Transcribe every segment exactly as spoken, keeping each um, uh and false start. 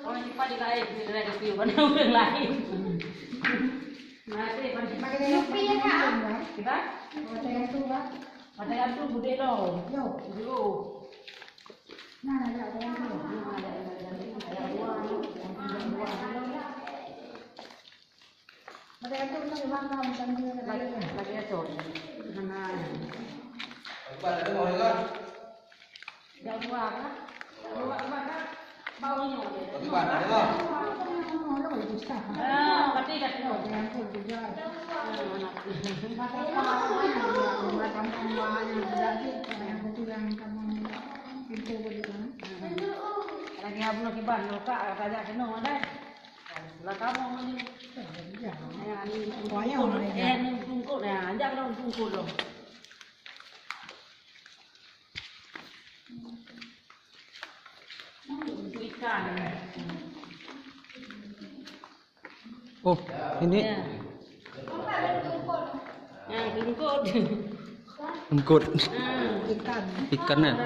Orang cepat dia lain, dia lain, dia lain. Nanti, nanti, nanti, nanti, kita? Mata gantung, Pak. Mata gantung, budek dong. Yo. Yo. Nah, ada, ada yang dua. Nah, ada, ada, ada, ada dua. Ada dua. Lagi, lagi tu. Hana. Dah dua kan? Dua, dua kan? Bau nyoe. Ah, berarti dah kena. Lagi abang kiban, lo kak, kajak kena, dah. Lah kamu ni. Ya, ni. Wayang, eh, ni tungkuk, ya. Anjak kena tungkuk lo. Untuk ikan. Oh, ini. Ya. Nah, lungkut. Lungkut. Nah. Ikan. Ikan ya?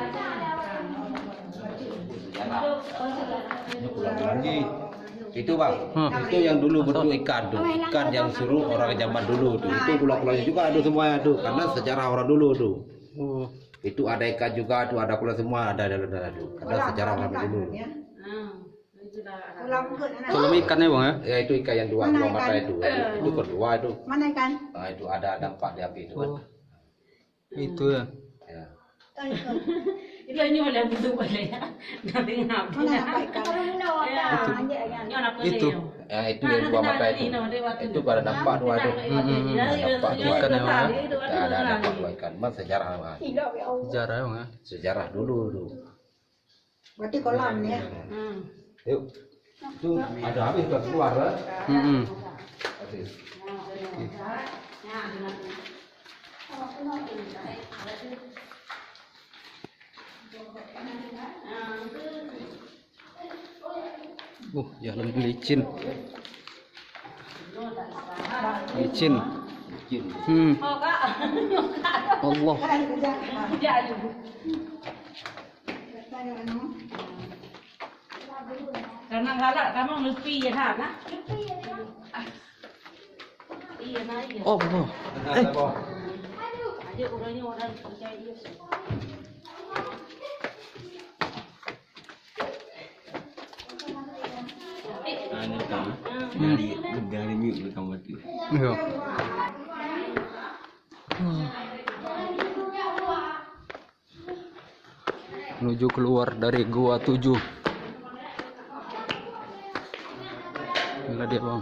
Itu, Bang. Hah. Itu yang dulu bentuk ikan tu. Ikan yang suruh orang zaman dulu tu. Itu pulau-pulau juga ada semuanya tu. Karena sejarah orang dulu tu. Oh. Itu ada ikan juga tu, ada pula semua, ada, ada, ada, ada tu. Ada sejarah orang dulu. Ah, itu dah ada. Kolam ikan ya, Bang, ya? Ya, itu ikan yang dua, dua mata itu. Itu kedua itu. Mana ikan? Ah, itu ada, ada empat di api itu kan. Oh. Itu ya. Ya. Itu nyoe lah, betul boleh ya. Dah tengok. Mana nampak ikan? Ya. Itu. Nyoe apa dia? Itu. Ya, itu yang dua mata itu. Itu pada nampak dua itu. Hmm, hmm, hmm. Nampak dua ikan yang mana? Ya, ada, ada nampak dua ikan. Mas sejarah, Mas. Sejarah, Bang, ya? Sejarah dulu tu. Berarti kolam ni ya. Hmm. Yuk. Itu ada habis dah keluar lah. Hmm, hmm. Habis. Uh, jalan licin. Licin. Hmm. Allah. Karena galak kamu ngepi ya, ha, nah? Iya, nah, iya. Allah. Eh. Aja orang ni orang percaya. Ah, ni kan. Hmm. Dari, dari mute rekam mati. Iya. Hmm. Menuju keluar dari Gua Tujuh. Inilah dia, Bang.